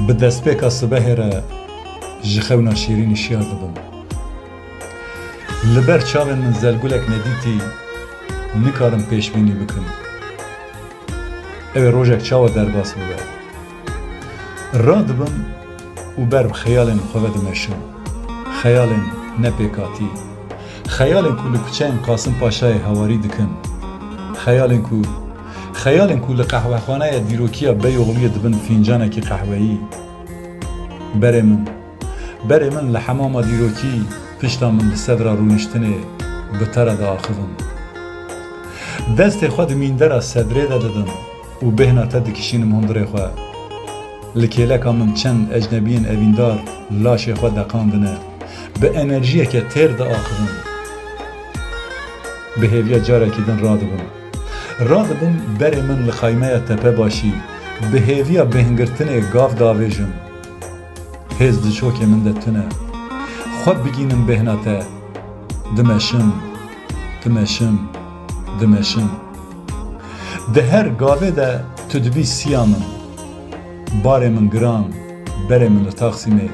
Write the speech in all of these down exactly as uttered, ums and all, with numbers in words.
Bi destpêka sibehê re ji xewna şîrînî şiyar dibim. Li ber çavên min zelgulek nedîtî, nikarim pêşbînî bikim. Ew ê rojek çawa derbas bibe? Radibim û ber bi xeyalên xwe ve dimeşim. Xeyalên nepêkhatî. Xeyalên ku li kuçeyên Qasim Paşayê hewarî dikin. Xeyalên ku, xeyalên ku li qehwexaneya dîrokiya Beyoğluyê dibin fîncanekî qehweyî. Berê min, berê min li hemama dîrokî pişta min li sedra rûniştinê bi te re diaxivim. Destê xwe di mîndera sedrê de didim û bêhna te dikişînim hundirê xwe. Li kêleka min çend ecnebiyên evîndar laşê xwe deqandine. Bi enerjiyeke têr diaxivim. Bi hêviya carekî din radibim. Radibim berê min li xaymeya Tepebaşî, bi hêviya bêhngirtinê gav davêjim. Hêz di çokê min de tune. Xwe bigînim bêhna te. Dimeşim, dimeşim, dimeşim. Di her gavê de tu dibî siya min. Barê min giran, berê min li Taxsîmê.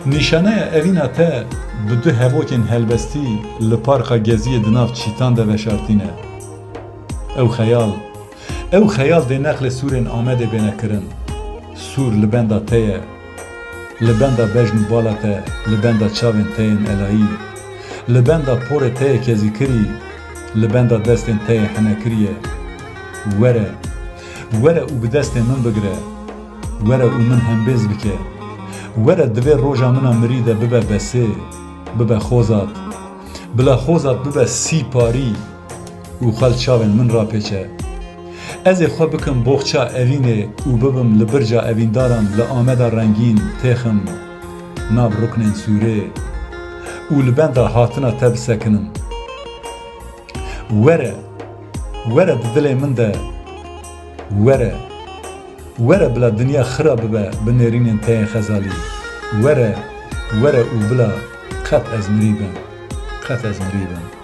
Nîşaneya evîna te bi du hevokên helbestî li Parka Geziyê di nav çîtan de veşartîne. Ew xeyal, ew xeyal dê neqlê sûrên Amedê bêne kirin. Sûr li benda te ye. Li benda bejn û bala te, li benda çavên te yên elayî, li benda porê te yê kezîkirî, li benda destên te yê henekirî ye. Were, were û bi destê min bigire. Were û min hembêz bike. Were di vê roja min a mirî de bibe besê, bibe xozat. Bila xozat bibe sî parî û xwe li çavên min rapêçe. Ez ê xwe bikim boxça evînê û bibim li birca evîndaran li Ameda rengîn têxim nav ruknên sûrê û li benda hatina te bisekinim. Were, were di dilê min de, were, were bila dinya xira bibe bi nêrînên te yên xezalî. Were, were û bila qet ez mirî bim, qet ez mirî bim.